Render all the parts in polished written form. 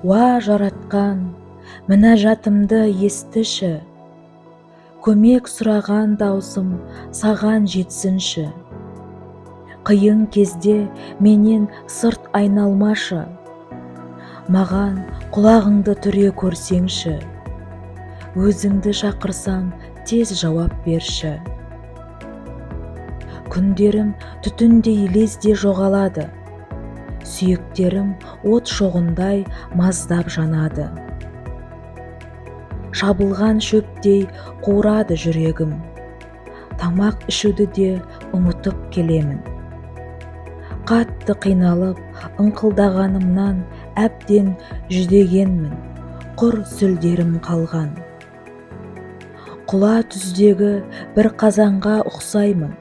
Уа Жаратқан, мінәжатымды естіші, көмек сұраған даусым саған жетсінші. Қиын кезде менен сырт айналмашы, маған құлағыңды түре көрсеңші. Өзіңді шақырсам, тез жауап берші. Күндерім түтіндей лезде жоғалады, сүйектерім от шоғындай маздап жанады. Шабылған шөптей қурады жүрегім, тамақ ішуді де ұмытып келемін. Қатты қиналып, ыңқылдағанымнан әбден жүдегенмін, құр сүлдерім қалған. Құла түздегі бір қазанға ұқсаймын,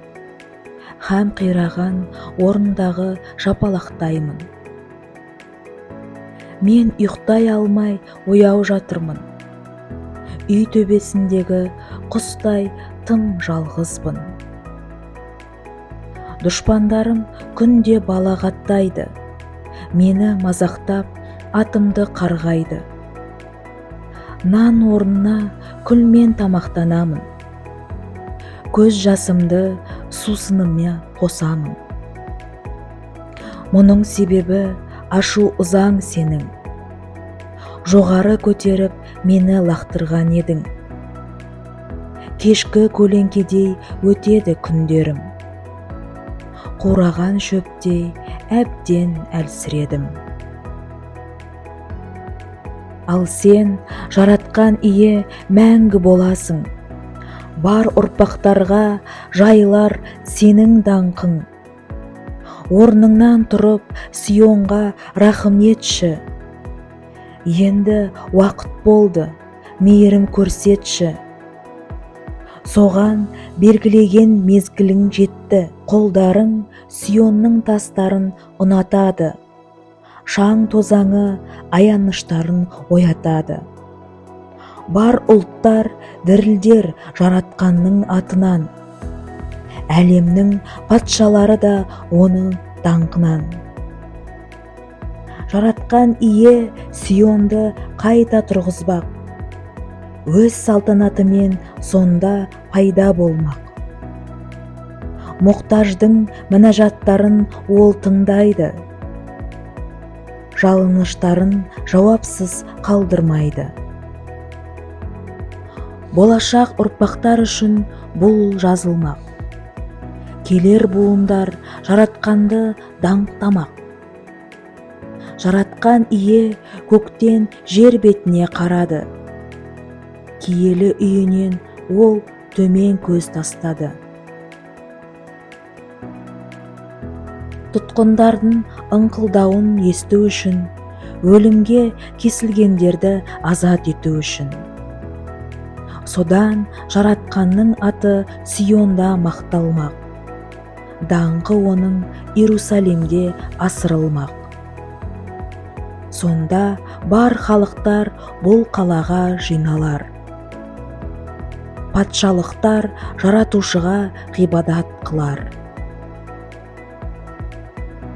һәм қираған орындағы жапалақтаймын. Мен ұйықтай алмай ояу жатырмын, үй төбесіндегі құстай тым жалғызбын. Дұшпандарым күнде балағаттайды, мені мазақтап, атымды қарғайды. Нан орнына күлмен тамақтанамын, көз жасымды сусыныма қосамын. Мұның себебі ашу ызаң сенің, жоғары көтеріп мені лақтырған едің. Кешкі көлеңкедей өтеді күндерім, қураған шөптей әбден әлсіредім. Ал сен, Жаратқан Ие, мәңгі боласың, бар ұрпақтарға жайылар сенің даңқың. Орныңнан тұрып, Сионға рахым етші, енді уақыт болды, мейірім көрсетші. Соған белгілеген мезгілің жетті. Қолдарың Сионның тастарын ұнатады, шаң тозаңы аяныштарын оятады. Бар ұлттар дірілдер Жаратқанның атынан, әлемнің патшалары да оның даңқынан. Жаратқан Ие Сионды қайта тұрғызбақ, өз салтанатымен сонда пайда болмақ. Мұқтаждың мінәжаттарын ол тыңдайды, жалыныштарын жауапсыз қалдырмайды. Болашақ ұрпақтар үшін бұл жазылмақ, келер буындар Жаратқанды даңқтамақ. Жаратқан Ие көктен жер бетіне қарады, киелі үйінен ол төмен көз тастады. Тұтқындардың ыңқылдауын есту үшін, өлімге кесілгендерді азат ету үшін. Содан Жаратқанның аты Сионда мақталмақ, даңқы оның Иерусалимде асырылмақ. Сонда бар халықтар бұл қалаға жиналар, патшалықтар Жаратушыға ғибадат қылар.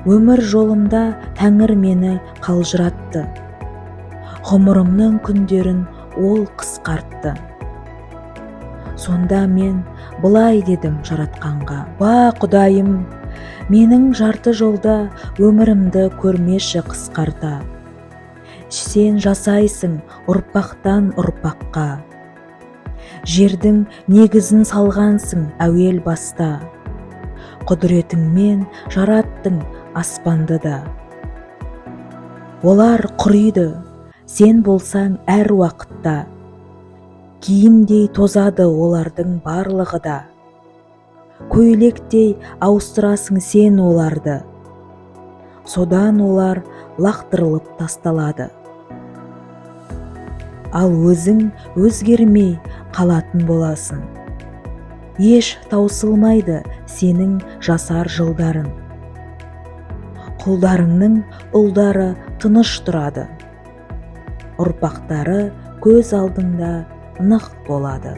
Өмір жолымда Тәңір мені қалжыратты, ғұмырымның күндерін ол қысқартты. Сонда мен былай дедім Жаратқанға: «Уа, Құдайым, менің жарты жолда өмірімді көрмеші қысқарта. Сен жасайсың ұрпақтан ұрпаққа, жердің негізін салғансың әуел баста, құдіретіңмен жараттың аспанды да. Олар құриды, сен болсаң әр уақытта, киімдей тозады олардың барлығы да. Көйлектей ауыстырасың сен оларды, содан олар лақтырылып тасталады. Ал өзің өзгермей қалатын боласың, еш таусылмайды сенің жасар жылдарың. Құлдарыңның ұлдары тыныш тұрады, ұрпақтары көз алдыңда нық болады».